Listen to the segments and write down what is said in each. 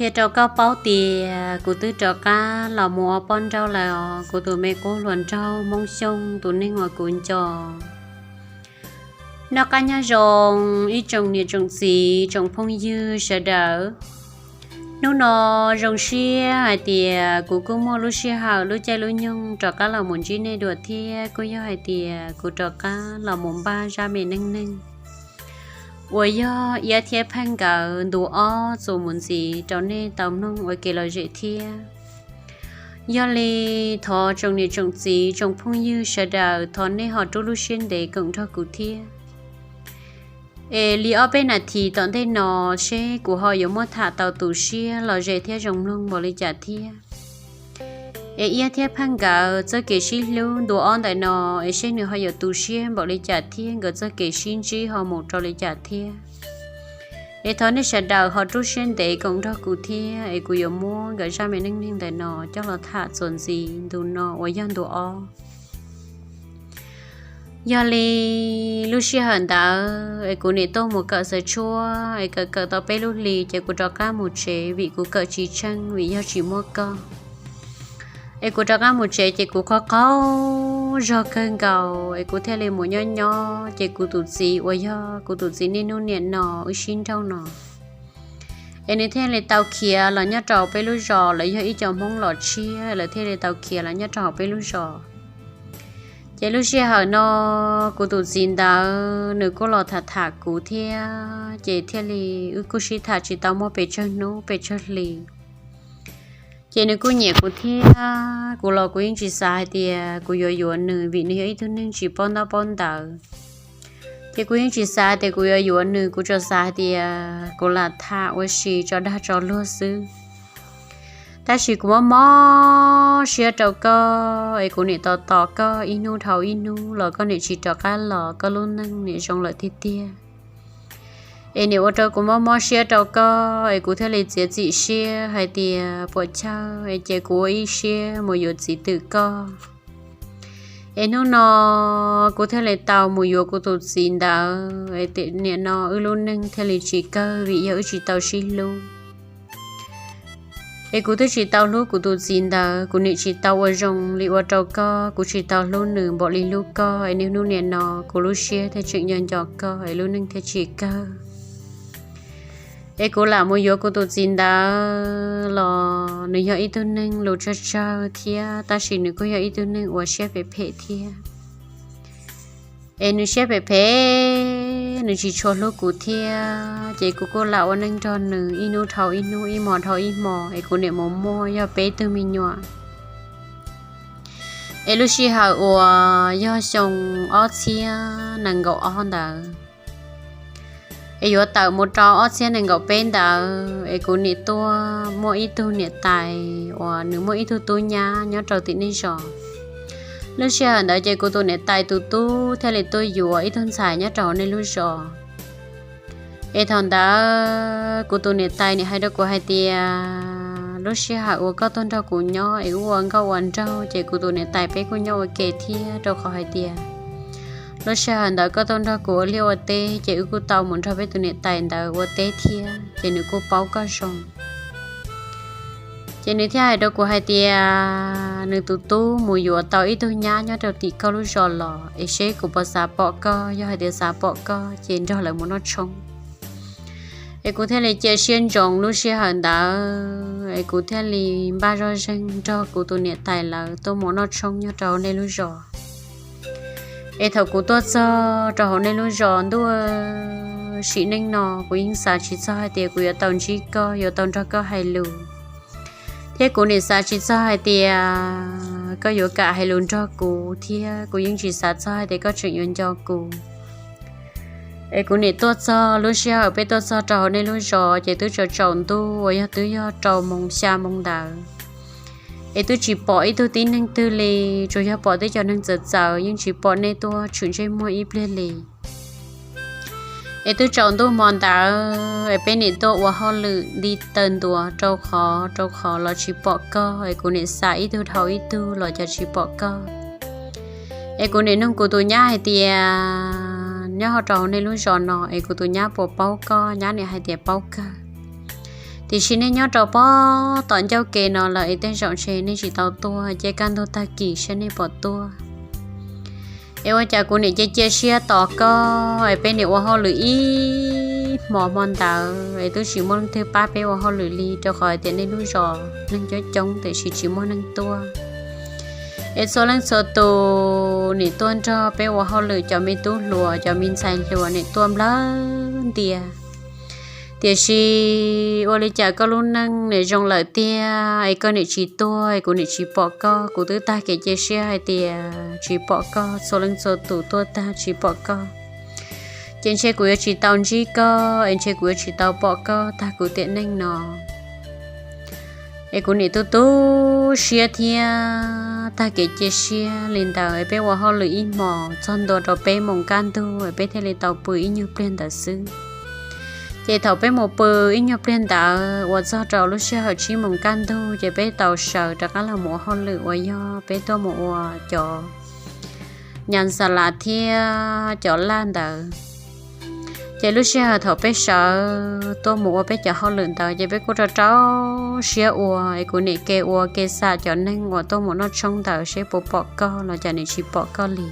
Qhia rau koj paub tias kuv twb rov qab los mus ua poj nrauj lawm os, kuv tus me qub hluas nraug Hmoob Xyooj, tus neeg uas kuv nco. Noj qab nyob zoo ib tsoom niam tsoom txiv tsoom phooj ywg sawv daws. Hnub no zoo siab hais tias kuv kuj muaj lub sij hawm lub caij lub nyoog rov qab los mus ntsib nej dua thiab kuj yog hais tias kuv rov qab los mus npaj zaj me neej neeg uas yog Iab thiab Pheej nkawd ntu ob txuas mus ntxiv rau nej tau mloog ua kev lom zem thiab. Yog li thov tsoom niam tsoom txiv tsoom phooj ywg sawv daws thov nej ho rub lub siab ntev koom nrog kuv thiab. Es li ob peb nas this tom ntej no seb kuv ho yuav muab tham tau tu siab lom zem thiab zoo mloog npaum li cas thiab. Es Iab thiab Pheej nkawd txoj kev sib hlub ntu ob ntawm no, es seb nws ho yuav tu siab npaum li cas thiab nkawd txoj kev sib ntsib ho mus rau li cas thiab. Es thov nej sawv daws ho rub siab ntev koom nrog kuv thiab, es kuv yuav muab nkawd zaj me neej neeg ntawm no coj los tham txuas ntxiv ntu no uas yog ntu ob. Yog li lub sij hawm ntawd es kuv niam tuaj mus kawm xaws tshuab, es kawm kawm tau peb lub hlis ces kuv rov qab mus tsev vim kuv kawm tsis tsheej vim yog tsis muaj koj. Es kuv rov qab mus tsev ces kuv qaug qaug zog kawg nkaus, es kuv thiaj li mus nyob nyob, ces kuv tus txiv uas yog kuv tus txiv niaj hnub niam no wb sib nrauj no, es nws thiaj li tau khiav los nyob rau peb lub zos, lawv yog ib co Hmoob los tshiab, lawv thiaj li tau khiav los nyob rau hauv peb lub zos. Ces lub sij hawm no kuv tus txiv ntawd nws kuj los tham tham kuv thiab, ces thiaj li wb kuj sib tham tsis tau muaj pes tsawg hnub pes tsawg hlis. Ces nws kuj nyiam kuv thiab, kuv los kuv yeej tsis xav hais tias kuv yuav yuav nws vim nws yog ib tug neeg tsis paub ntaub paub ntawv. Ces kuv yeej tsis xav tias kuv yuav yuav nws, kuv tsuas xav hais tias kuv lam tham ua si tso dag tso luag xwb. Tab sis kuv mob mob siab rau koj, es kuv niam tos tos koj ib hnub dhau ib hnub los koj niam tsis rov qab los, koj lub neej niam zoo lawm tiag tiag. Es niam ua rau kuv mob mob siab rau koj, es kuv thiaj li txiav txim siab hais tias puas chawj es cia kuv ua ib siab mus yuav txiv twm koj. Es hnub no kuv thiaj li tau mus yuav kuv tus txiv ntawd, es niam no wb lub neej thiaj li tsis kawg vim yog wb tsis tau sib hlub. Es kuv twb tsis tau hlub kuv tus txiv ntawd, kuv niam tsis tau ua zoo li ua rau koj, kuv tsis tau hlub nws npaum li hlub koj, es niaj hnub niam no kuv lub siab thiaj tseem nco nco koj, es lub neej thiaj tsis kawg. Es kuv lam mus yuav kuv tus txiv ntawd los nws yog ib tug neeg lus tsawg tsawg thiab, tab sis nws kuj yog ib tug neeg uas siab phem phem thiab. Es nws siab phem phem, nws tsis tshua hlub kuv thiab, ces kuv kuj lam ua neej nrog nws ib hnub dhau ib hnub, ib hmo dhau ib hmo, es kuv niam mus muaj yog peb tug me nyuam. Es lub sij hawm uas yog xyoo ob txhiab nees nkaum ob ntawd, es yuav tawm mus rau ob txhiab nees nkaum peb ntawd, es kuv niam tuaj muaj ib tug niam tais uas nws muaj ib tug tub nyab nyob rau tim nej zos. Lub sij hawm ntawd ces kuv tus niam tais tus tub thiaj li tuaj yuav ib tug ntxhais nyob rau hauv nej lub zos. Es thaum ntawd kuv tus niam tais niam hais rau kuv hais tias, lub sij hawm uas koj tuaj nrog kuv nyob es wb ua nkauj ua nraug ces kuv tus niam tais peb kuj nyob ua ke thiab, rau qhov hais tias lub sij hawm ntawd koj tuaj nrog kuv ua liaj ua teb ces wb kuj tau mus nrog peb tus niam tais ntawd ua teb thiab, ces nws kuj paub koj zoo. Ces nws thiaj hais rau kuv hais tias nws tus tub mus yuav tau ib tug nyab nyob rau tim koj lub zos los, es seb kuv puas xav pom koj, yog hais tias xav pom koj ces nrog lawv mus noj tshoob. Es kuv thiaj li cia siab ntsoov lub sij hawm ntawd, es kuv thiaj li npaj zoj zeeg nrog kuv tus niam tais lawv tuaj mus noj tshoob nyob rau hauv nej lub zos. Es thaum kuv tuaj txog rau hauv nej lub zos ntuj, sim neej no kuv yeej xav tsis txog hais tias kuv yuav tau ntsib koj, yuav tau nrog koj hais lus, thiab kuv nim xav tsis txog hais tias koj yuav kam hais lus nrog kuv, thiab kuv yeej tsis xav txog hais tias koj tseem yuav nco kuv. Es kuv nim tuaj txog lub sij hawm peb tuaj txog rau hauv nej lub zos ces twb tsaus tsaus ntuj uas yog twb yog rau moos xya moos ntawd, es twb tsis pom ib tug tib neeg twg li, tsuas yog pom tej cov neeg txawv txawv, yeej tsis pom nej tuaj tshwm ntsej muag ib pliag li. Es twb tsaus ntuj hmo ntawd es peb nim tuaj ua hauj lwm nti taw ntua rau qhov rau qhov los tsis pom koj, es kuv nim xav ib tug dhau ib tug los cas tsis pom koj. Es kuv nim nug kuv tus nyab hais tias nyob ho rau hauv nej lub zos no es kuv tus nyab puas paub koj, nyab nim hais tias paub kawg. Tiam sis nej nyob rau pob tom ncauj ke no lawm es tej zaum ntshe nej tsis tau tuaj, ces kaj ntug tag kis saib nej pom tuaj. Es ua cas kuv niam cia cia siab tos koj es peb niam ua hauj lwm ib hmo hmo ntawd es twb tsis muaj leej twg pab peb ua hauj lwm li, rau qhov hais tias nej lub zos neeg coob coob tiam sis tsis muaj neeg tuaj. Es txhua leej txhua tus niam tuaj nrog peb ua hauj lwm, cov me tub hluas cov me ntxhais hluas niam tuaj nplawg ntias. Tiam sis ua li cas koj lub neej niam zoo lawm tiag es koj niam tsis tuaj es kuv niam tsis pom koj. Kuv twb tag kev cia siab hais tias tsis pom koj, txhua leej txhua tus tuaj tag tsis pom koj, ces ntshe kuv yuav tsis tau ntsib koj es ntshe kuv yuav tsis tau pom koj tag kuv tiam neej no. Es kuv niam tu tu siab thiab tag kev cia siab li ntawd es peb ua hauj lwm ib hmos txog ntua rau peb moos kaj ntug es peb thiaj li tau pw ib nyuag pliag ntawd xwb. Ces thaum peb mus pw ib nyuag pliag ntawd uas txog rau lub sij hawm tsib moos kaj ntug ces peb tau sawv rov qab los mus ua hauj lwm uas yog peb tuaj mus ua cov nyas xa las thiab cov laj ntawd. Ces lub sij hawm thaum peb sawv tuaj mus ua peb cov hauj lwm ntawd ces peb kuj rau rau siab ua es kuv niam ke ua ke xa cov neeg uas tuaj mus noj tshoob ntawd seb puas pom koj los cas niam tsis pom koj li.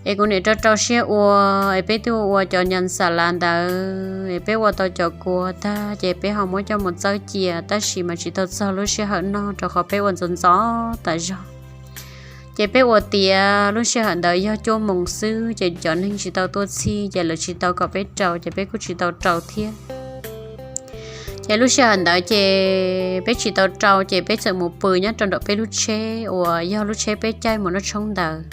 Es kuv niam rau rau siab ua es peb twb ua ua cov nyas xa las ntawd es peb ua tau cov kua tag ces peb ho muab coj mus txawb cia tab sis mas tsis tau txog lub sij hawm noj rau qhov peb ua ntxov ntxov tas zog. Ces peb ua tiav lub sij hawm ntawd yog cuaj moos xwb ces cov neeg tsis tau tuaj txhij ces lawv tsis tau kom peb rau ces peb kuj tsis tau rau thiab. Ces lub sij hawm ntawd ces peb tsis tau rau ces peb txawm mus pw nyob rau nram peb lub tsheb uas yog lub tsheb peb caij mus noj tshoob ntawd.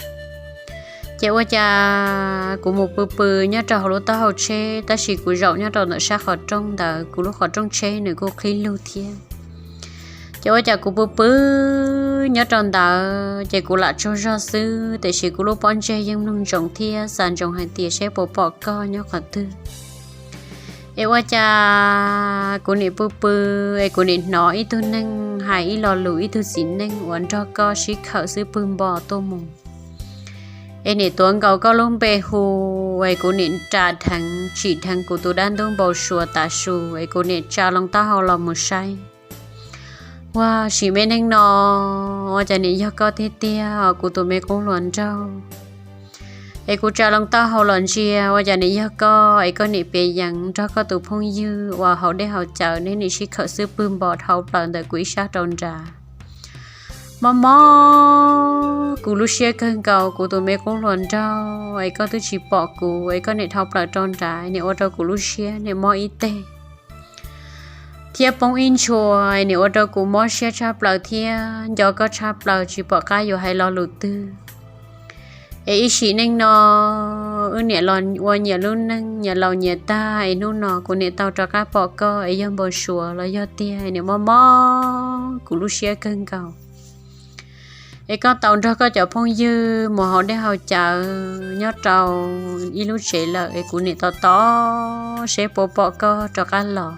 Ces ua cas kuv mus pw pw nyob rau hauv lub taub hau tsheb tab sis kuv zaum nyob rau ntawm sab qhov rooj ntawd, kuv lub qhov rooj tsheb nws kuj qhib lug thiab. Ces ua cas kuv pw pw nyob rau ntawd ces kuv lam tsaug zog xwb tiam sis kuv lub pob ntseg yeej mloog ntsoov thiab xav ntsoov hais tias seb puas pom koj nyob qhov twg. Es ua cas kuv niam pw pw es kuv niam hnov ib tug neeg hais ib lo lus, ib tug txiv neej uas nrog koj sib khawm xwb pwg npo tuaj mus. Es niam tuav nkaus koj lub npe hu es kuv niam ras dheev tsim dheev kuv tus dab ntub npau suav tav su es kuv niam tsa loo taub hau los mus saib. Ua sim me neeg no, ua cas niam yog koj tiag tiag os kuv tus me qub hluas nraug. Es kuv tsa loo taub hau los ntsia ua cas niam yog koj es koj niam piav yeev nrog koj tus phooj ywg uas haus dej haus cawv neb niam sib khawm xwb pwg npo dhau plaws ntawm kuv ib sab rau nrad. Mob mob kuv lub siab kawg nkaus kuv tus me qub hluas nraug es koj twb tsis pom kuv es koj niam dhau plaws rau nrad niam ua rau kuv lub siab niam mob ib teg thiab poob ib ntshua, niam ua rau kuv mob siab tshaj plaws thiab nco koj tshaj plaws tsis pom qab yuav hais lo lus twg. Es ib sim neej no wb niam los ua nyias lub neej nyias laus nyias tag es hnub no kuv niam tau rov qab pom koj es yog npau suav los yog tiag, niam mob mob kuv lub siab kawg nkaus. Es koj tau nrog koj cov phooj ywg mus haus dej haus cawv nyob rau ib lub tsev lawm es kuv niam tos tos seb puas pom koj rov qab los.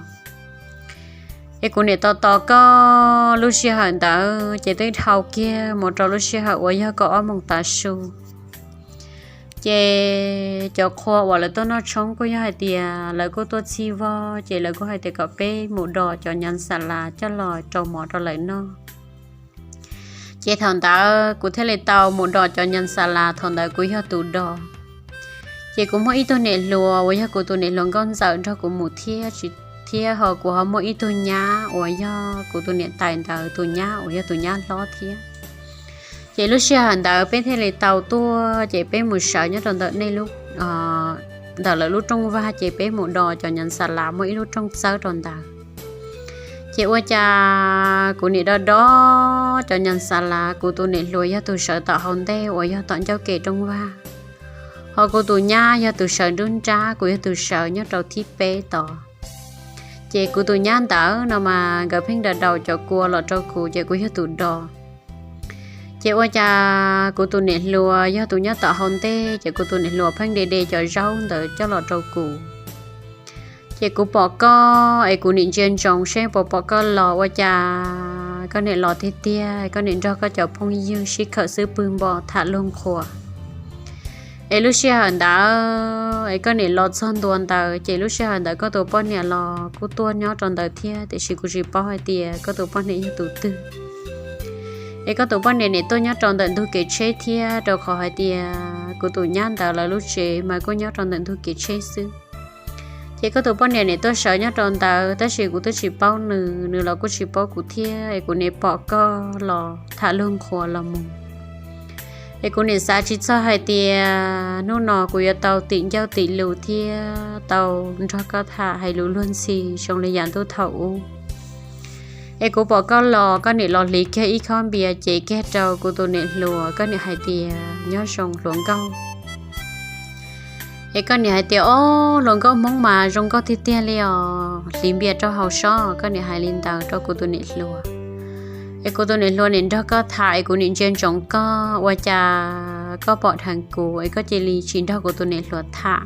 Es kuv niam tos tos koj lub sij hawm ntawd ces twb dhau kiag mus rau lub sij hawm uas yog kaum ob moos tav su. Ces cov qhua uas lawv tuaj noj tshoob kuj yog hais tias lawv kuj tuaj txhij vog ces lawv kuj hais tias kom peb mus dos cov nyas xa las coj los rau mov rau lawv noj. Ces thaum ntawd kuv thiaj li tau mus dos cov nyas xa las, thaum ntawd kuv yog tus dos. Ces kuv muaj ib tug niam hluas uas yog kuv tus niam hluas nkauj ntxawm nrog kuv mus thiab, thiab ho kuv ho muaj ib tug nyab uas yog kuv tus niam tais ntawd tus nyab uas yog tus nyab hlob thiab. Ces lub sij hawm ntawd peb thiaj li tau tuaj ces peb mus sawv nyob rau ntawm nej lub, ntawm lawv lub rooj vag ces peb mus dos cov nyas xa las muaj ib lub rooj txawb rau ntawd. Ces ua cas kuv niam do do cov nyas xa las, kuv tus niam hluas yog tus sawv tom hauv ntej uas yog tom ncauj ke rooj vag, ho kuv tus nyab yog tus sawv nruab nrab, kuv yog tus sawv nyob rau thib peb tod. Ces kuv tus nyab ntawd no mas nkawd pheej da daus cov kua los rau kuv ces kuv yog tus do. Ces ua cas kuv tus niam hluas yog tus nyob tom hauv ntej ces kuv tus niam hluas pheej de de cov zaub ntawd coj los rau kuv. Ces kuv pom koj es kuv niam ntsia ntsoov seb puas pom koj los, ua cas koj niam los tiag tiag, koj niam nrog koj cov phooj ywg sib khawm xwb pwg npo tham luag qhuas. Es lub sij hawm ntawd es koj niam los txog ntua ntawd ces lub sij hawm ntawd koj tus poj niam los kuj tuaj nyob rau ntawd thiab, tiam sis kuv tsis paub hais tias koj tus poj niam yog tus twg. Es koj tus poj niam nim tuaj nyob rau ntawm ntug kev tsheb thiab, rau qhov hais tias kuv tus nyab ntawd lawv lub tsev mas kuj nyob rau ntawm ntug kev tsheb xwb. Ces koj tus poj niam nim tuaj sawv nyob rau ntawd, tab sis kuv twb tsis paub nws, nws los kuj tsis paub kuv thiab, es kuv nim pom koj los tham lug nqhuas los mus. Es kuv nim xav tsis txog hais tias hnub no kuv yuav tau tim ncauj tim lus thiab tau nrog koj tham hais lus luag ntxhi zoo li yam ntuj thaum ub. Es kuv pom koj los, koj nim los hliv kiag ib khob npias cev kiag rau kuv tus niam hluas, koj nim hais tias, nyob zoo hluas nkauj. Es koj nim hais tias, ob, hluas nkauj Hmoob mas zoo nkauj tiag tiag li os, hliv npias rau haus sob, koj nim hais li ntawd rau kuv tus niam hluas. Es kuv tus niam hluas nim nrog koj tham es kuv nim ntsia ntsoov koj, ua cas koj pom dheev kuv es koj cia li tsis nrog kuv tus niam hluas tham,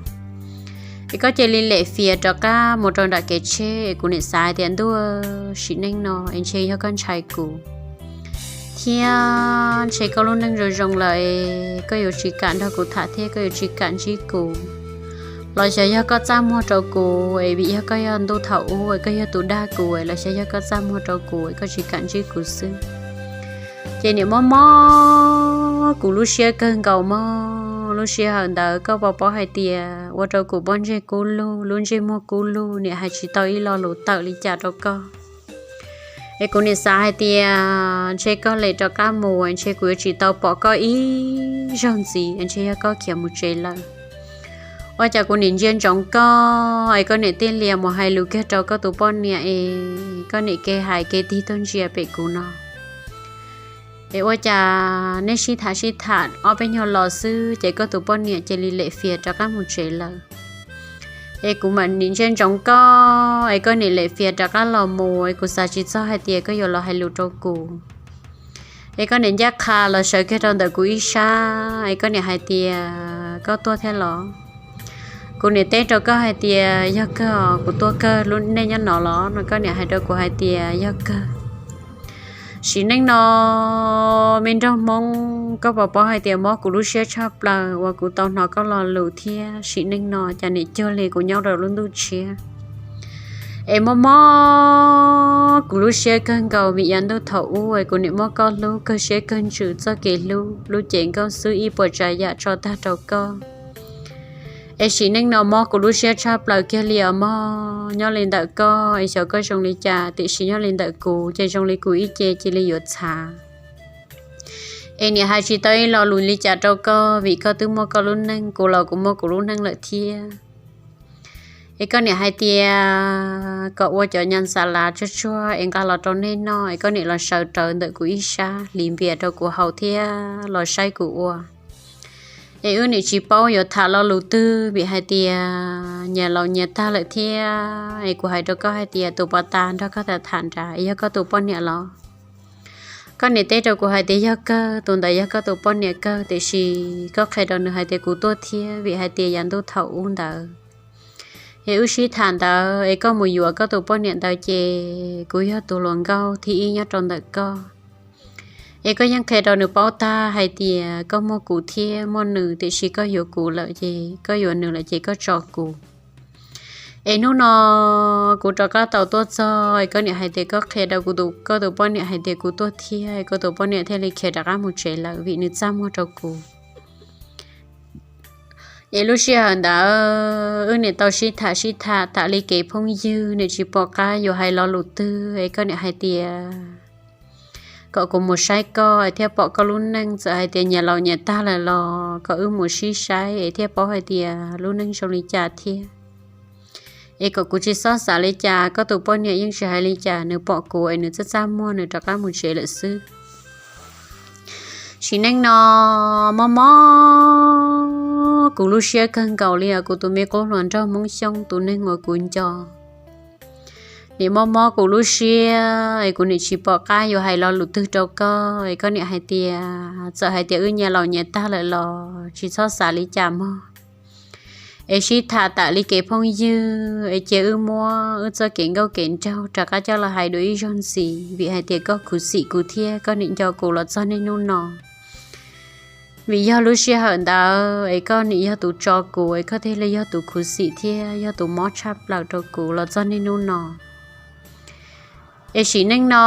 es koj cia li lem fias rov qab mus rau nram kev tsheb. Es kuv nim xav hais tias, ntuj, sim neej no es ntshe yog koj ntshai kuv thiab ntshe koj lub neej zoo zoo lawm es koj yuav tsis kam nrog kuv tham thiab koj yuav tsis kam ntsib kuv, los xyov yog koj txaj muag rau kuv es vim yog koj yog ntuj thaum ub es koj yog tus dag kuv es los xyov yog koj txaj muag rau kuv es koj tsis kam ntsib kuv xwb. Ces nim mob mob kuv lub siab kawg nkaus mog. Lub sij hawm ntawd koj puas paub hais tias ua rau kuv pob ntseg kub lug, lub ntsej muag kub lug, nim hais tsis tau ib lo lus tawm li cas rau koj. Es kuv nim xav hais tias ntshe koj lem rov qab mus, ntshe kuv yuav tsis tau pom koj ib zaug ntxiv, ntshe yog koj khiav mus tsev lawm. Ua cas kuv nim ntsia ntsoov koj es koj nim tij lias mus hais lus kiag rau koj tus poj niam es koj nim ke hais ke tig tuaj ntsia pem kuv no. Es ua cas nej sib tham sib tham ob peb nyuag los xwb ces koj tus poj niam cia li lem fias rov qab mus tsev lawm. Es kuv mam nim ntsia ntsoov koj es koj nim lem fias rov qab los mus, es kuv xav tsis txog hais tias koj yuav los hais lus rau kuv. Es koj nim ncaj qha los sawv kiag rau ntawm kuv ib sab, es koj nim hais tias, koj tuaj thiab los? Kuv nim teb rau koj hais tias, yog kawg, kuv tuaj kawg, lub neej nyob no los? No koj nim hais rau kuv hais tias, yog kawg. Sim neej no me nraug Hmoob, koj puas paub hais tias mob kuv lub siab tshaj plaws uas kuv tau hnov koj lo lus thiab sim neej no cas nim cuag li kuv nyob rau lub ntuj tshiab. Es mob mob kuv lub siab kawg nkaus vim yav ntuj thaum ub es kuv nim muab koj hlub kawg siab kawg ntsws txoj kev hlub lub cev nkauj xwb ib puas tsav yam tso tag rau koj. Es sim neej no mob kuv lub siab tshaj plaws kiag li os mog. Nyob li ntawm koj es xyov koj zoo li cas, tiam sis nyob li ntawm kuv ces zoo li kuv ib ce cia li yuav txhav. Es nim hais tsis tau ib lo lus li cas rau koj vim koj twb muaj koj lub neej, kuv los kuv muaj kuv lub neej lawm thiab. Es koj nim hais tias kom ua cov nyas xas lav tsuag tsuag es nqa los rau nej noj, es koj nim los sawv rawv ntawm kuv ib sab hliv npias rau kuv haus thiab los saib kuv ua. Es wb nim tsis paub yuav tham lo lus twg vim hais tias nyias laus nyias tag lawm thiab. Es kuv hais rau koj hais tias tus pov tas nrog koj tham tham nrad es yog koj tus poj niam los? Koj nim teb rau kuv hais tias yog kawg, tus ntawd yog koj tus poj niam kawg, tiam sis koj qhia rau nws hais tias kuv tuaj thiab vim hais tias yav ntuj thaum ub ntawd es wb sib tham ntawd es koj mus yuav koj tus poj niam ntawd ces kuv yog tus hluas nkauj thib ib nyob rau ntawm koj. Es koj yeej qhia rau nws paub tag hais tias koj muaj kuv thiab muaj nws, tiam sis koj yuav kuv lawm ces koj yuav nws lawm ces koj tso kuv. Es hnub no kuv rov qab tau tuaj txog es koj niam hais tias koj qhia rau kuv tus, koj tus poj niam hais tias kuv tuaj thiab, es koj tus poj niam thiaj li khiav rov qab mus tsev lawm vim nws txaj muag rau kuv. Es lub sij hawm ntawd wb niam tau sib tham sib tham tam li kev phooj ywg, niam tsis pom qab yuav hais lo lus twg, es koj niam hais tias kom kuv mus saib koj es thiaj pom koj lub neej, txawm hais tias nyias laus nyias tag lawm los kom wb mus sib saib es thiaj paub hais tias lub neej zoo li cas thiab. Es kom kuv tsis txhob xav li cas, koj tus poj niam yeej tsis hais li cas, nws pom kuv es nws txaj txaj muag nws rov qab mus tsev lawm xwb. Sim neej no mob mob kuv lub siab kawg nkaus li os kuv tus me qub hluas nraug Hmoob Xyooj, tus neeg uas kuv nco. Nim mob mob kuv lub siab es kuv nim tsis pom qab yuav hais lo lus twg rau koj, es koj niam hais tias txawm hais tias wb nyias laus nyias tag lawm los tsis txhob xav li cas mog. Es sib tham tam li kev phooj ywg es cia wb muab wb txoj kev nkauj kev nraug rov qab coj los hais dua ib zaug ntxiv, vim hais tias koj khuv xim kuv thiab koj nim nco kuv los txog niaj hnub no. Vim yog lub sij hawm ntawd es koj nim yog tus tso kuv, es koj thiaj li yog tus khuv xim thiab yog tus mob tshaj plaws rau kuv los txog niaj hnub no. Es sim neej no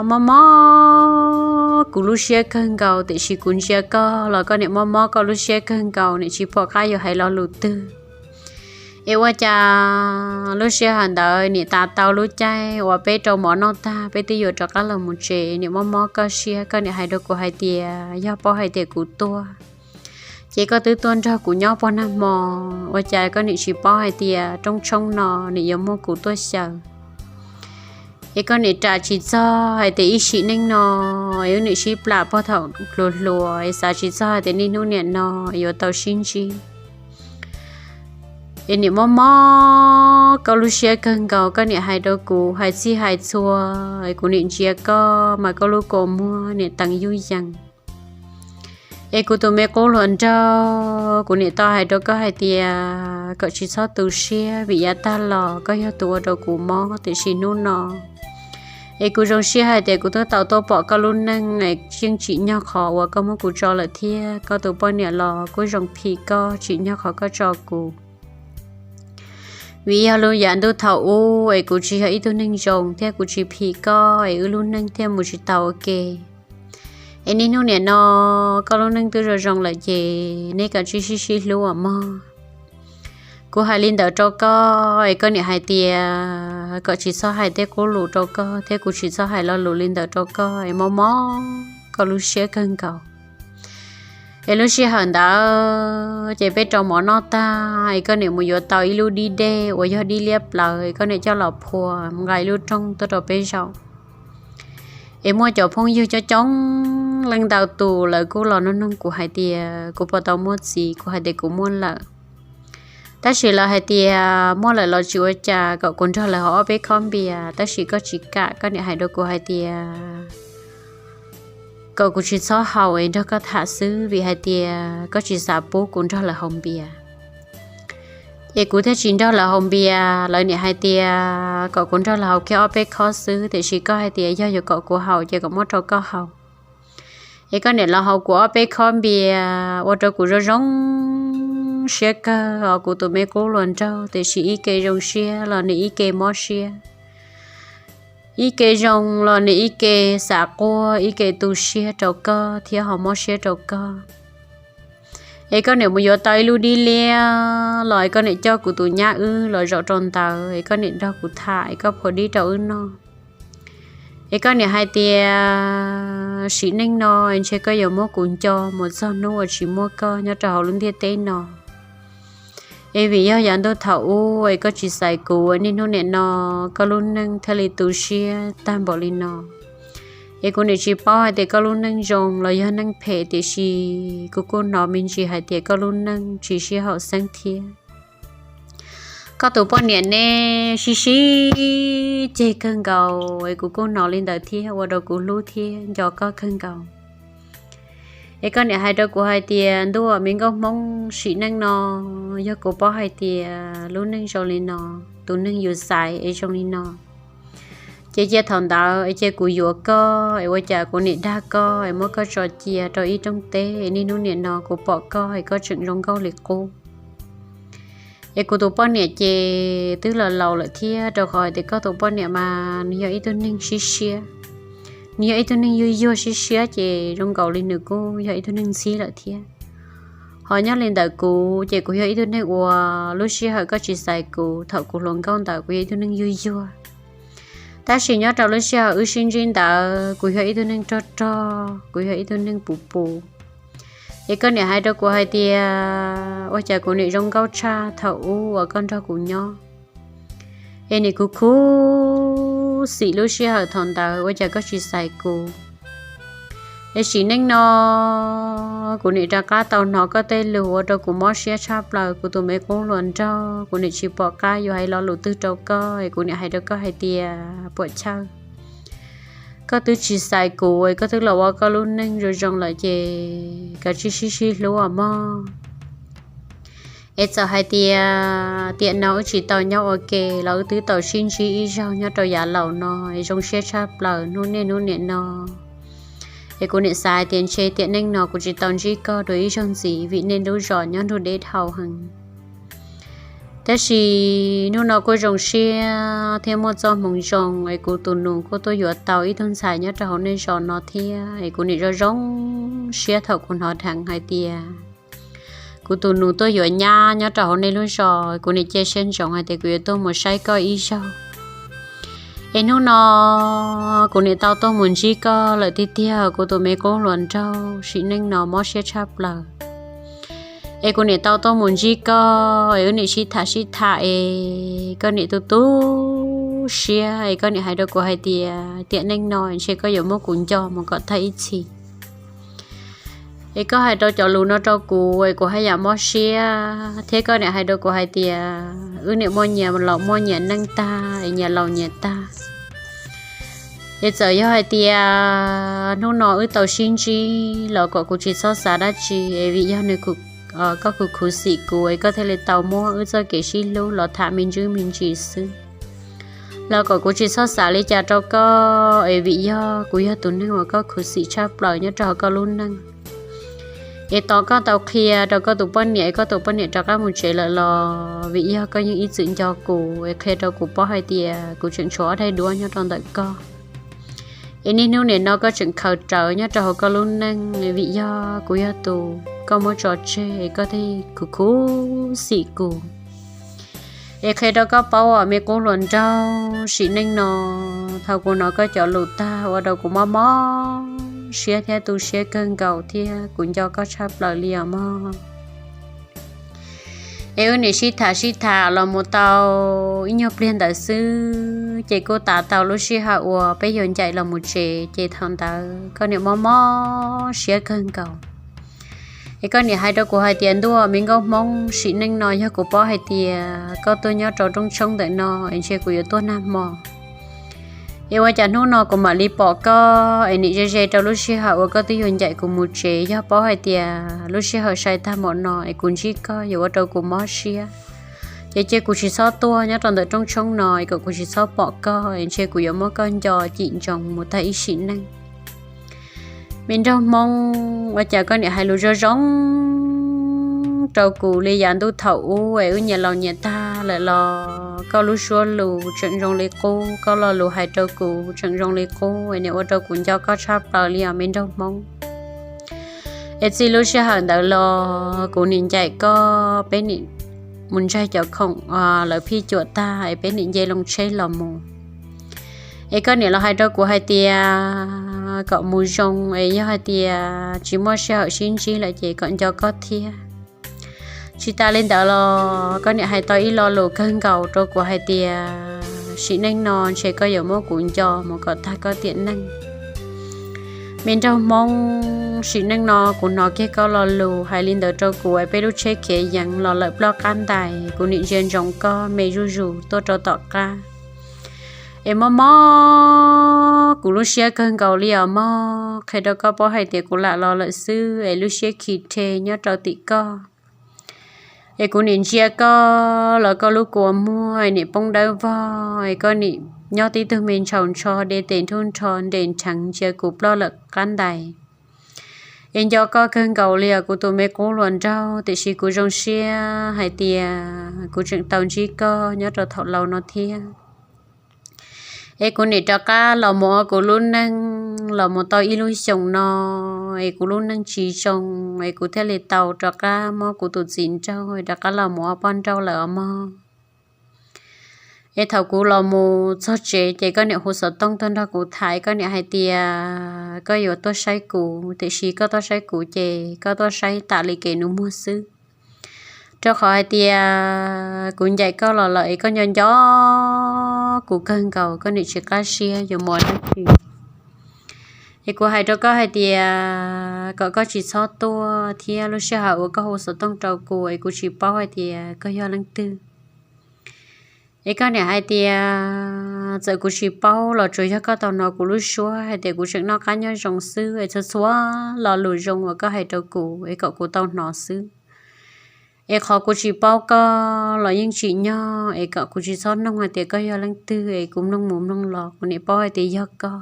mob mob kuv lub siab kawg nkaus, tiam sis kuv ntsia koj los koj nim mob mob koj lub siab kawg nkaus, nim tsis pom qab yuav hais lo lus twg. Es ua cas lub sij hawm ntawd nim tas tau lub caij uas peb rau mov noj tag peb twb yuav rov qab los mus tsev, nim mob mob koj siab, koj nim hais rau kuv hais tias yog paub hais tias kuv tuag ces koj twb tuaj nrog kuv nyob pog nag hmo, ua cas koj nim tsis paub hais tias rooj tshoob no nim yuav muaj kuv tuaj xyaw. Es koj nim ram tsis txog hais tias ib sim neej no es wb nim sib plam pog thaum hluas hluas, es xav tsis txog hais tias niaj hnub niam no yuav tau sib ntsib. Es nim mob mob koj lub siab kawg nkaus, koj nim hais rau kuv hais txhij hais txhua, es kuv nim ntsia koj mas koj lub kua muag nim teev yuj yees. Es kuv tus me qub hluas nraug, kuv nim tau hais rau koj hais tias kom tsis txhob tu siab vim yav tag los koj yog tus ua rau kuv mob, tiam sis hnub no es kuv zoo siab hais tias kuv twb tau tuaj pom koj lub neej, es yeej tsim nyog qhov uas koj muab kuv tso lawm thiab koj tus poj niam los kuj zoo phim koj tsim nyog qhov koj tso kuv. Vim yog lub yav ntuj thaum ub es kuv tsis yog ib tug neeg zoo thiab kuv tsis phim koj es wb lub neej thiaj mus tsis tau ua ke. Es niaj hnub niam no koj lub neej twb zoo zoo lawm ces nej kav tsij sib sib hlub os mog. Kuv hais li ntawd rau koj es koj nim hais tias kom tsis txhob hais tej qub lus rau koj thiab kuv tsis txhob hais lo lus li ntawd rau koj es mob mob koj lub siab kawg nkaus. Es lub sij hawm ntawd ces peb rau mov noj tag es koj nim mus yuav tau ib lub dib dej uas yog dib liab plaws es koj nim coj los phua nqa ib lub rooj tuaj rau peb zaum. Es muaj cov phooj ywg coob coob leej ntau tus lawv kuj los nug nug kuv hais tias kuv puas tau muaj txiv, kuv hais tias kuv muaj lawm. Tab sis lawv hais tias muaj lawm los tsis ua cas, kom kuv nrog lawv haus ob peb khob npias, tab sis koj tsis kam, koj nim hais rau kuv hais tias kom kuv tsis txhob haus es nrog koj tham xwb vim hais tias koj tsis xav pub kuv nrog lawv haus npias. Es kuv thiaj tsis nrog lawv haus npias, lawv nim hais tias kom kuv nrog lawv haus kiag ob peb khob xwb, tiam sis koj hais tias yog yuav kom kuv haus ces kom muab rau koj haus. Es koj nim los haus kuv ob peb khob npias ua rau kuv zoo zoo siab kawg os kuv tus me qub hluas nraug, tiam sis ib ke zoo siab los nws ib ke mob siab, ib ke zoo los nws ib ke xav quaj, ib ke tu siab rau koj thiab ho mob siab rau koj. Es koj nim mus yuav tau ib lub dib liab los es koj nim coj kuv tus nyab wb los zaum rau ntawd es koj nim nrog kuv tham es koj phua dib rau wb noj. Es koj nim hais tias sim neej no es ntshe koj yuav muab kuv nco mus txog hnub uas tsis muaj koj nyob rau hauv lub ntiaj teb no. Es vim yog yav ntuj thaum ub es koj tsis xaiv kuv, niaj hnub niam no koj lub neej thiaj li tu siab tag npaum li no. Es kuv nim tsis paub hais tias koj lub neej zoo los yog neej phem, tiam sis kuv kuj hnov me ntsis hais tias koj lub neej tsis sib haum xeeb thiab. Koj tus poj niam neb sib sib ceg kawg nkaus, es kuv kuj hnov li ntawd thiab ua rau kuv hlub thiab nco koj kawg nkaus. Es koj nim hais rau kuv hais tias ntuj, me nkauj Hmoob, sim neej no yog kuv paub hais tias lub neej zoo li no, tus neeg yus xaiv es zoo li no, ces cia thaum ntawd es cia kuv yuav koj, es ua cas kuv nim dag koj es muab koj tso cia rau ib rooj teb, es niaj hnub niam no kuv pom koj es koj tseem zoo nkauj li qub. Es kuv tus poj niam ces twb los laus lawm thiab, rau qhov hais tias koj tus poj niam mas nws yog ib tug neeg sib siab, nws yog ib tug neeg yuag yuag sib siab, ces zoo nkaus li nws kuj yog ib tug neeg ntxhib lawm thiab. Ho nyob li ntawm kuv ces kuv yog ib tug neeg uas lub sij hawm koj tsis xaiv kuv thaum kuv hluas nkauj ntawd kuv yog ib tug neeg yuag yuag, tab sis nyob rau lub sij hawm wb sib ntsib ntawd kuv yog ib tug neeg rog rog, kuv yog ib tug neeg puv puv. Es koj nim hais rau kuv hais tias ua cas kuv nim zoo nkauj tshaj thaum ub uas koj nrog kuv nyob. Es nim kuv khuv xim lub sij hawm thaum ntawd ua cas koj tsis xaiv kuv. Es sim neej no kuv nim rov qab tau hnov koj tej lus ua rau kuv mob siab tshaj plaws, kuv tus me qub hluas nraug, kuv nim tsis pom qab yuav hais lo lus twg rau koj, es kuv nim hais rau koj hais tias puam chawj, koj twb tsis xaiv kuv es koj twb los ua koj lub neej zoo zoo lawm ces kav tsij sib sib hlub os mog. Es txawm hais tias tiam no wb tsis tau nyob ua ke los wb twb tau sib ntsib ib zaug nyob rau yav laus no es zoo siab tshaj plaws hnub niaj hnub niam no. Es kuv nim xav hais tias ntshe tiam neej no kuv tsis tau ntsib koj dua ib zaug ntxiv vim nej lub zos nyob nrug deb dhau heev. Tab sis hnub no kuj zoo siab thiab muaj txoj hmoov zoo es kuv tus nus kuj tuaj yuav tau ib tug ntxhais nyob rau hauv nej zos no thiab. Es kuv nim zoo zoo siab thaum kuv hnov dheev hais tias kuv tus nus tuaj yuav nyab nyob rau hauv nej lub zos. Kuv nim cia siab ntsoov hais tias kuv yuav tuaj mus saib koj ib zaug. Es hnub no kuv nim tau tuaj mus ntsib koj lawm tiag tiag, kuv tus me qub hluas nraug, sim neej no mob siab tshaj plaws. Es kuv nim tau tuaj mus ntsib koj es wb nim sib tham sib tham es koj nim tu tu siab es koj nim hais rau kuv hais tias tiam neej no ntshe koj yuav muab kuv nco mus kom tag ib txhis. Es koj hais rau cov lus no rau kuv es kuv haj yam mob siab thiab. Koj nim hais rau kuv hais tias wb nim muaj nyias laus muaj nyias neej tag es nyias laus nyias tag. Es txawm yog hais tias hnub no wb tau sib ntsib los kom kuv tsis txhob xav dab tsi es vim yog nws, koj khuv khuv xim kuv es koj thiaj li tau muab wb txoj kev sib hlub los tham me ntsis me ntsis xwb. Los kom kuv tsis txhob xav li cas rau koj es vim yog kuv yog tus neeg uas koj khuv xim tshaj plaws nyob rau hauv koj lub neej. Es tos koj tau qhia rau koj tus poj niam es koj tus poj niam rov qab mus tsev lawm los vim yog koj yeej ib txwm nco kuv es qhia rau kuv paub hais tias kuv tseem tshuav ob daim duab nyob rau ntawm koj. Es niaj hnub nim no koj tseem khaws rawv nyob rau hauv koj lub neej vim yog kuv yog tus koj muab tso tseg es koj thiaj khuv khuv xim kuv. Es qhia rau koj paub os me qub hluas nraug, sim neej no thaum kuv hnov koj cov lus tag ua rau kuv mob mob siab thiab tu siab kawg nkaus thiab kuv nco koj tshaj plaws li os mog. Es wb nim sib tham sib tham los mus tau ib nyuag pliag ntawd xwb ces kuj tas tau lub sij hawm uas peb yuav ncaim los mus tsev ces thaum ntawd koj nim mob mob siab kawg nkaus. Es koj nim hais rau kuv hais tias ntuj me nkauj hmoob, sim neej no yog kuv paub hais tias koj tuaj nyob rau rooj tshoob ntawm no es ntshe kuv yuav tuag nag hmo. Es ua cas hnub no kuv mam li pom koj es nim ze ze rau lub sij hawm uas koj twb yuav ncaim kuv mus tsev, yog paub hais tias lub sij hawm sai tag npaum no es kuv ntsib koj yuav ua rau kuv mob siab. Ces cia kuv tsis txhob tuaj nyob rau ntawm rooj tshoob no es kom kuv tsis txhob pom koj es ntshe kuv yuav muab koj nco cim ntsoov mus tag ib sim neej. Me nraug hmoob, ua cas koj nim hais lus zoo zoo rau kuv li yav ntuj thaum ub es wb nyias laus nyias tag lawm los koj lub suab lus tseem zoo li qub, koj lo lus hais rau kuv tseem zoo li qub es nim ua rau kuv nco koj tshaj plaws li os me nraug hmoob. Es txij lub sij hawm ntawd los kuv nim ncaim koj, peb nim mus ntsaig cov khoom lawv phij cuam tag es peb nim nce loo tsheb los mus. Es koj nim los hais rau kuv hais tias kom mus zoo es yog hais tias tsis muaj sij hawm sib ntsib lawm ces kom nco koj thiab. Tsis tas li ntawd los koj nim hais tau ib lo lus kawg nkaus rau kuv hais tias sim neej no ntshe koj yuav muab kuv nco mus kom tag koj tiam neej. Me nraug hmoob, sim neej no kuv hnov kiag koj lo lus hais li ntawd rau kuv es peb lub tsheb khiav yees los lawm ploj qab ntais, kuv nim ntsia ntsoov koj me zuj zus tuaj rau tom qab. Es mob mob kuv lub siab kawg nkaus li os mog, qhia rau koj paub hais tias kuv lam los lawm xwb es lub siab khi rhe nyob rau tim koj. Es kuv nim ntsia koj los koj lub kua muag es nim poob dawb vog es koj nim nyob tib tug me ntshaus ntsho de tes nrhuj nrho nres nrheev ntsia kuv ploj lawm qab ntais. Es nco koj kawg nkaus li os kuv tus me qub hluas nraug, tiam sis kuv zoo siab hais tias kuv tseem tau ntsib koj nyob rau thaum laus no thiab. Es kuv nim rov qab los mus ua kuv lub neej los mus tau ib lub xyoos no, es kuv lub neej tsis zoo es kuv thiaj li tau rov qab muab kuv tus txiv nraug rov qab los mus ua poj nrauj lawm os mog. Es thaum kuv los mus txog tsev ces koj niam hu xov tooj tuaj nrog kuv tham, koj niam hais tias koj yuav tuaj saib kuv, tiam sis koj tuaj saib kuv ces koj tuaj saib tas li kev nus muag xwb. Rau qhov hais tias kuv ncaim koj los lawm es koj nco nco kuv kawg nkaus, koj niam tsis qab siab yuav mus ua dab tsi. Es kuv hais rau koj hais tias kom koj tsis txhob tuaj thiab lub sij hawm uas koj hu xov tooj rau kuv es kuv tsis paub hais tias koj yog leej twg. Es koj niam hais tias txawm kuv tsis paub los tsuas yog koj tau hnov kuv lub suab hais tias kuv tseem noj qab nyob zoo xwb es txhua txhua lo lus zoo uas koj hais rau kuv es kom kuv tau hnov xwb. Es qhov kuv tsis paub koj los yeej tsim nyog es kom kuv tsis txhob noog hais tias koj yog leej twg es kuv mloog mus mloog los kuv niam paub hais tias yog koj.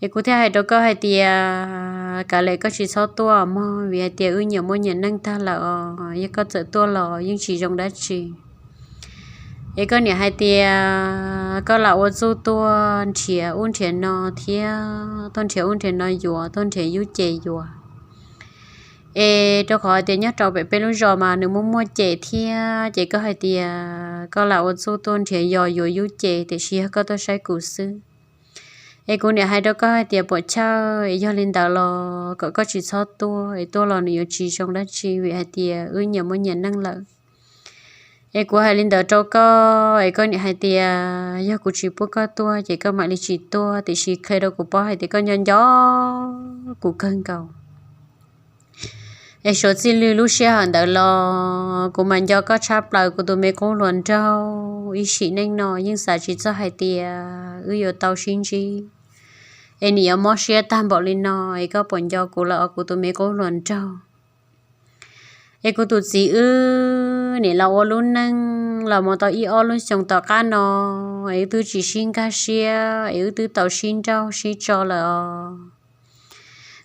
Es kuv thiaj hais rau koj hais tias, kav liam, koj tsis txhob tuaj mog, vim hais tias wb nyias muaj nyias neej tag lawm os. Yog koj txawm tuaj los yeej tsis zoo dab tsi. Es koj niam hais tias koj lam ua txuj tuaj nrhiav ub nrhiav no thiab, tuaj nrhiav ub nrhiav no yuav, tuaj nrhiav yub ces yuav. Es rau qhov hais tias nyob rau pem peb lub zos mas nws muaj muaj ces thiab, ces koj hais tias koj lam ua txuj tuaj nrhiav yos yuav yub ces, tiam sis yog koj tuaj saib kuv xwb. Es kuv niam hais rau koj hais tias puam chawj, es yog li ntawd los kom koj tsis txhob tuaj, es tuaj los nws yuav tsis zoo dab tsi, vim hais tias wb nyias muaj nyias neej lawm. Es kuv hais li ntawd rau koj, es koj niam hais tias yog kuv tsis pub koj tuaj ces koj mam li tsis tuaj, tiam sis qhia rau kuv paub hais tias koj nco nco kuv kawg nkaus. Es suav txij li lub sij hawm ntawd los kuv mas nco koj tshaj plaws kuv tus me qub hluas nraug, ib sim neej no yeej xav tsis txog hais tias wb yuav tau sib ntsib. Es nim yuav mob siab tag npaum li no, es koj puas nco kuv lawm os kuv tus me qub hluas nraug? Es kuv tus txiv wb nim los ua lub neej los mus tau ib ob lub xyoos tom qab no, es wb twb tsis sib nkag siab, es wb twb tau sib nrauj sib tso lawm os.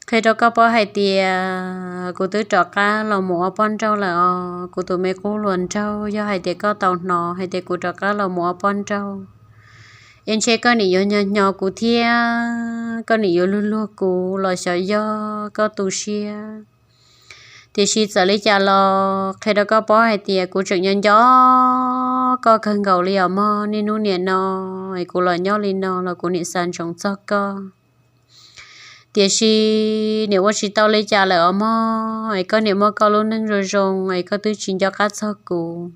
Qhia rau koj paub hais tias kuv twb rov qab los mus ua poj nrauj lawm os kuv tus me qub hluas nraug. Yog hais tias koj tau hnov hais tias kuv rov qab los mus ua poj nrauj, es ntshe koj nim yuav nyo nyo kuv thiab koj nim yuav luag luag kuv los xyov yog koj tu siab. Tiam sis txawm li cas los qhia rau koj paub hais tias kuv tseem nco nco koj kawg nkaus li os mog. Niaj hnub nim no es kuv los nyob li no los kuv nim xav ntsoov txog koj. Tiam sis nim ua tsis tau li cas lawm os mog, es koj nim muaj koj lub neej zoo zoo es koj twb tsis nco qab txog kuv.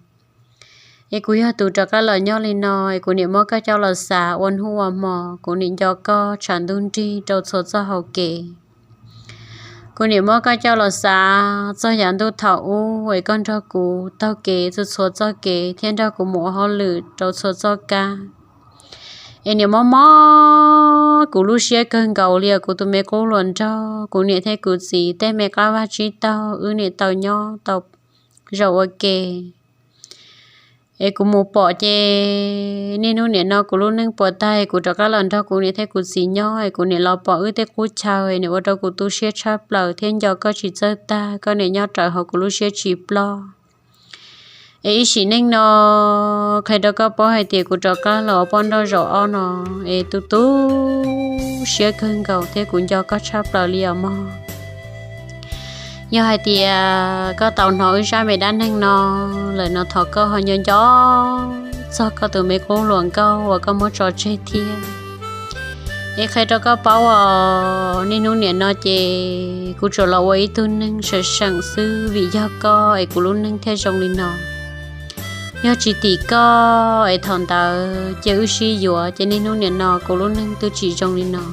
Es kuv yog tus rov qab los nyob li no, es kuv nim muab koj coj los xav ua hnub ua hmo, kuv nim nco koj tshav ntuj nrig rau txhua txoj hau kev. Kuv nim muab koj coj los xav txog yav ntuj thaum ub es koj nrog kuv taug kev txhua txhua txoj kev thiab nrog kuv mus ua hauj lwm rau txhua txoj kab. Es nim mob mob kuv lub siab kawg nkaus li os kuv tus me qub hluas nraug. Kuv niam thiab kuv txiv tej me qab vaj tsib taug wb nim tau nyob tau zaum ua ke. Es kuv mus pom ces niaj hnub nim no kuv lub neej puas tag, kuv rov qab los nrog kuv niam thiab kuv txiv nyob, es kuv nim los pom wb tej qub chaw, es nim ua rau kuv tu siab tshaj plaws thiab nco koj tsis txawj tag, koj nim nyob rawv hauv kuv lub siab tsis ploj. Es ib sim neej no qhia rau koj paub hais tias kuv rov qab los ua poj nrauj zaum ob no, es tu tu siab kawg nkaus thiab kuv nco koj tshaj plaws li os mog. Yog hais tias koj tau hnov wb zaj me dab neeg no lawm no thov koj ho nco nco txog koj tus me qub hluas nkauj uas koj muab tso tseg thiab. Es qhia rau koj paub os, niaj hnub nim no ces kuv tsuas los ua ib tug neeg seem seem xwb, vim yog koj es kuv lub neej thiaj zoo li no. Yog tsis tim koj es thaum ntawd cia wb sib yuav ces niaj hnub nim no kuv lub neej twb tsis zoo li no.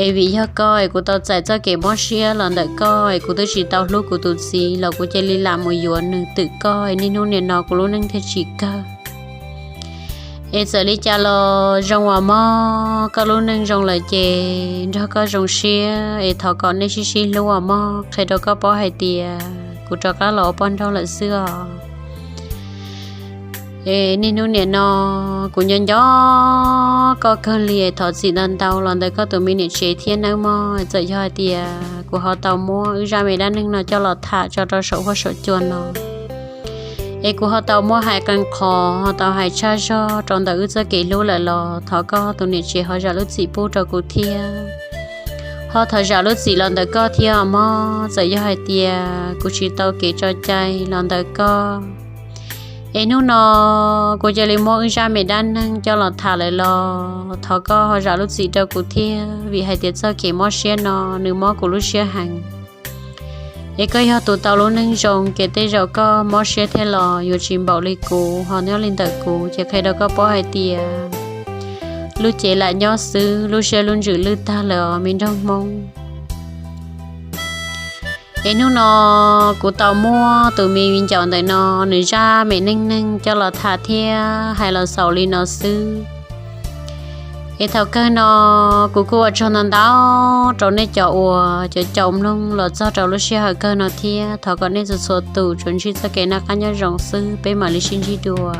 Es vim yog koj es kuv tau txais txoj kev mob siab los ntawm koj, es kuv twb tsis tau hlub kuv tus txiv los kuv cia li lam mus yuav nws twm koj, es niaj hnub nim no kuv lub neej thiaj tsis kawg. Es txawm li cas los zoo uas mog, koj lub neej zoo lawm ces nrog koj zoo siab, es thov kom nej sib sib hlub uas mog. Qhia rau koj paub hais tias kuv rov qab los ua poj nrauj lawm xwb os. Es niaj hnub nim no kuv nco nco koj kawg li, es thov txim ntau ntau los ntawm koj tus me niam tsev thiab nawb mog. Txawm yog hais tias kuv ho tau muab wb zaj me dab neeg no coj los tham tso rau saum huab saum cua no, es kuv ho tau muab hais qee qhov, ho tau hais tshaj zog rau ntawm wb txoj kev hlub lawm los thov koj tus niam tsev ho zam lub txim pub rau kuv thiab. Ho thov zam lub txim los ntawm koj thiab os mog, txawm yog hais tias kuv tsis tau kev tso cai los ntawm koj. Es hnub no kuv cia li muab wb zaj me dab neeg coj los tham lawm los thov koj ho zam lub txim rau kuv thiab, vim hais tias txoj kev mob siab no nws mob kuv lub siab heev. Es koj yog tus tau lub neej zoo ces tej zaum koj mob siab thiab los yuav tsis npaum li kuv, ho nyob li ntawm kuv ces qhia rau koj paub hais tias lub cev lam nyob xwb, lub siab lub ntsws lwj tag lawm os me nraug Hmoob. Es hnub no kuv tau muab tus me viv ncaus ntawm no nws zaj me neej neeg coj los tham thiab hais los xaus li no xwb. Es thaum kawg no kuv kuj ua tsaug ntau ntau rau nej cov uas cov caum mloog los txog rau lub sij hawm kawg no thiab. Thov kom nej txhua txhua tus tsuas ntsib txoj kev noj qab nyob zoo xwb, peb mam li sib ntsib dua.